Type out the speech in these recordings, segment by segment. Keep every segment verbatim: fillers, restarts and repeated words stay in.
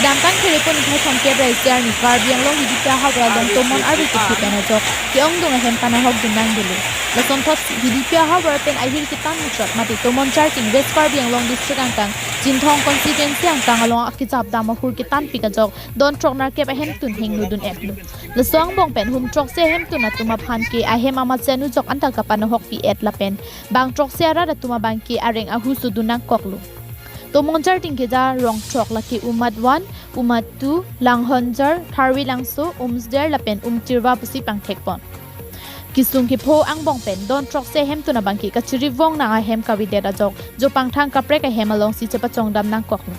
Damtang Kherepon niphai thomkep ra isi arni Karbi Anglong Hidipi ahavar along tomon arve kethe pen ajok ke-ongdung ahem panahok dun nangdelo. Lasonthotsi Hidipi ahavar pen ahir ketan muchot mate tomon charting West Karbi Anglong District angkang Chinthong constituency angkang along akejapdam ahur ketanpik ajok don throk nerkep ahemtun hingno dun-etlo. Laso angbong pen hum throksi ahemtun atum aphan ke ahem amatsi anujok anta kapanahokpi-et lapen bang throksi arat atum abang ke areng ahu sodun nangkoklo. Tomon charting keja rong throk lake Umad one, Umad two, Langhonjar, Tharve Langso, Umsder lapen Umtirva pusi pangthekpon. Kesung kepho angbong pen don throksi ahemtun abang ke kachirivong nang ahem kavedet ajok jo pangthang kaprek ahem alongsi chepachongdam nangkoklo.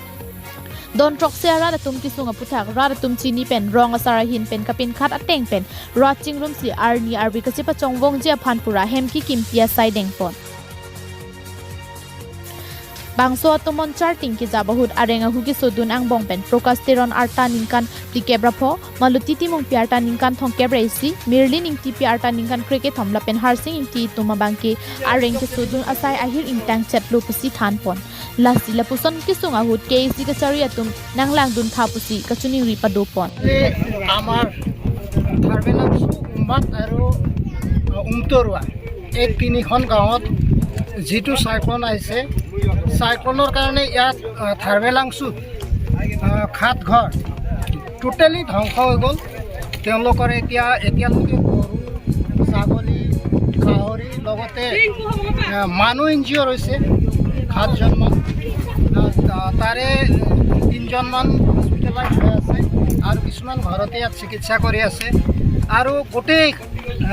Don throksi arat atum kesung aphuthak rat atum chini pen rong asar ahin pen kapinkhat ateng pen rat chingrumsi arni arve kachepachongvongji aphan pura hem kekimpi asai dengpon. Bangso atomon charting kejap ahut areng ahu kesodun angbong pen Prakash Teron arta ningkan phlikep ra pho, Maloti Timungpi arta ningkan thomkep ra isi, Mirlin Ingtipi arta ningkan krekethom lapen Harsing Ingti atum abang ke areng kesodun asai ahir ingtangchetlo pusi thanpon. Lasi lapuson kesung ahut K A C kachari atum nanglangdun tha pusi kachiningri padopon. যে আমাৰ থাৰ্ভে লাংচু, উমাদ আৰু, আ, উমটৰুৱা, এই তিনিখন গাঁৱত যিটো চাইক্লন আহিছে, চাইক্লনৰ কাৰণে ইয়াত, আ, থাৰ্ভে লাংচু, আ, সাত ঘৰ টোটেলি ধ্বংস হৈ গ'ল। তেওঁলোকৰ এতিয়া, এতিয়ালৈকে গৰু, ছাগলী, গাহৰি লগতে, আ, মানুহ ইনজিয়ৰ হৈছে সাতজনমান। আ, আ, তাৰে তিনিজনমান হস্পিটেলাইজ হৈ আছে আৰু কিছুমান ঘৰতে ইয়াত চিকিৎসা কৰি আছে। আৰু গোটেই,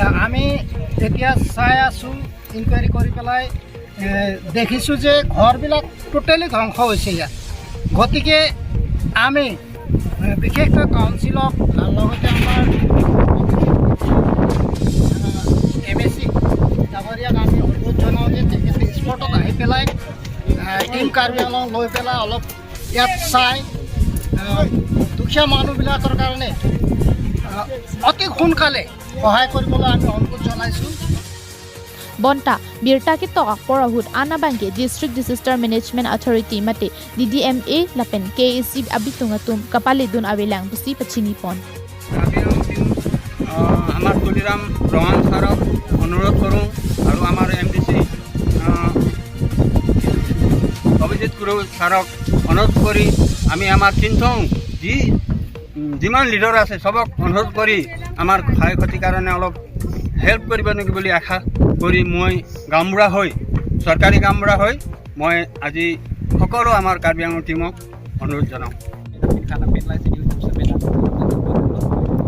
আ, আমি এতিয়া চাই আছোঁ, ইনকুৱাৰী কৰি পেলাই, এ, দেখিছোঁ যে ঘৰবিলাক টোটেলি ধ্বংস হৈছে ইয়াত। গতিকে আমি, এ, বিশেষকৈ কাউন্সিলক আৰু লগতে আমাৰ, এ, এম এ চি ডাঙৰীয়াক আমি অনুৰোধ জনাওঁ যে তেখেতে স্পটত আহি পেলাই, এ, টিম কাৰ্বি আংলং লৈ পেলাই অলপ ইয়াত চাই, এ, দুখীয়া মানুহবিলাকৰ কাৰণে, এ, অতি সোনকালে সহায় কৰিবলৈ আমি অনুৰোধ জনাইছোঁ। Bonta birta ketok apor ahut an abang ke District Disaster Management Authority mate D D M A lapen K A C abitung atum kapaledun avelang pusi pachinipon. আমি, আহ, আমাৰ তুলিৰাম ৰঙাং ছাৰক অনুৰোধ কৰোঁ আৰু আমাৰ এম ডি চি, আহ, অভিজিত কুৰুম ছাৰক অনুৰোধ কৰি আমি আমাৰ চিনথং যি, উম, যিমান লিডাৰ আছে সবক অনুৰোধ কৰি আমাৰ ক্ষয় ক্ষতিৰ কাৰণে অলপ হেল্প কৰিব নেকি বুলি আশা কৰি মই গাঁওবুঢ়া হৈ, চৰকাৰী গাঁওবুঢ়া হৈ মই আজি সকলো আমাৰ কাৰ্বি আংলং টিমক অনুৰোধ জনাওঁ। Karena pen lai sini untuk sampai nak,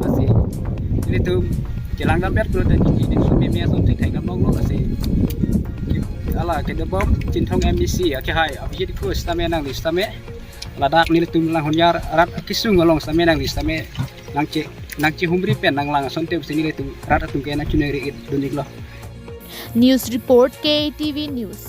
lasi ilitum kelang dampet kulo dan kiki di sini mia son thai nam long lo lasi. Ala kedebom Chinthong M D C ya ke hai abis itu sitame nangli sitame ladak nelitum Langhonjar rat kesung along sitame nangli sitame nangche, nangchehumri pen nanglang asonte pusi nelitum rat atum ke nangchiningri-et dun-iklo. News report, K A T V News.